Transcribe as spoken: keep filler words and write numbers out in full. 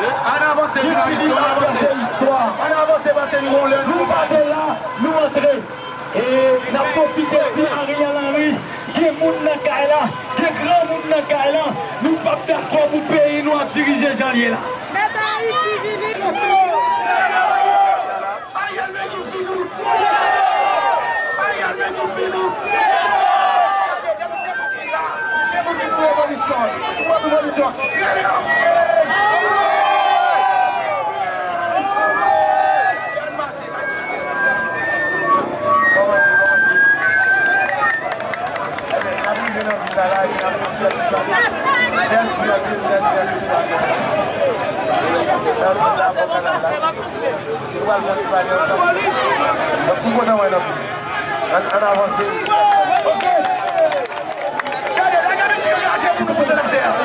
Ann avanse, jounalis yo, ann avanse. Ann avanse, pase nou gon lè nou pa te la, nou antre. E n ap pwofite di Ariel Henry, gen moun nan kay la, gen granmoun nan kay la, nou p ap dakò pou peyi nou ap dirije jan l ye la. Mèt Ayiti vini! Ariel vini fini! Ariel vini fini! Gade, depi se moun ki la, se moun ki pou revolisyon. Tout moun ki pou revolisyon. Rele yo! Ann mache, mache. Kòman ye, kòman ye? Ebyen, n ap rive nan vil la, la, epi n ap fè yon ti pale. Mèsi anpil, mèsi anpil, Fabien. Nan vil la, bò kanal la. Nou pral fè yon ti pale ansanm. Donk, m kontan wè nou. Ann, ann avanse. Ok. Gade, lage mizik angaje pou nou, pou senatè a.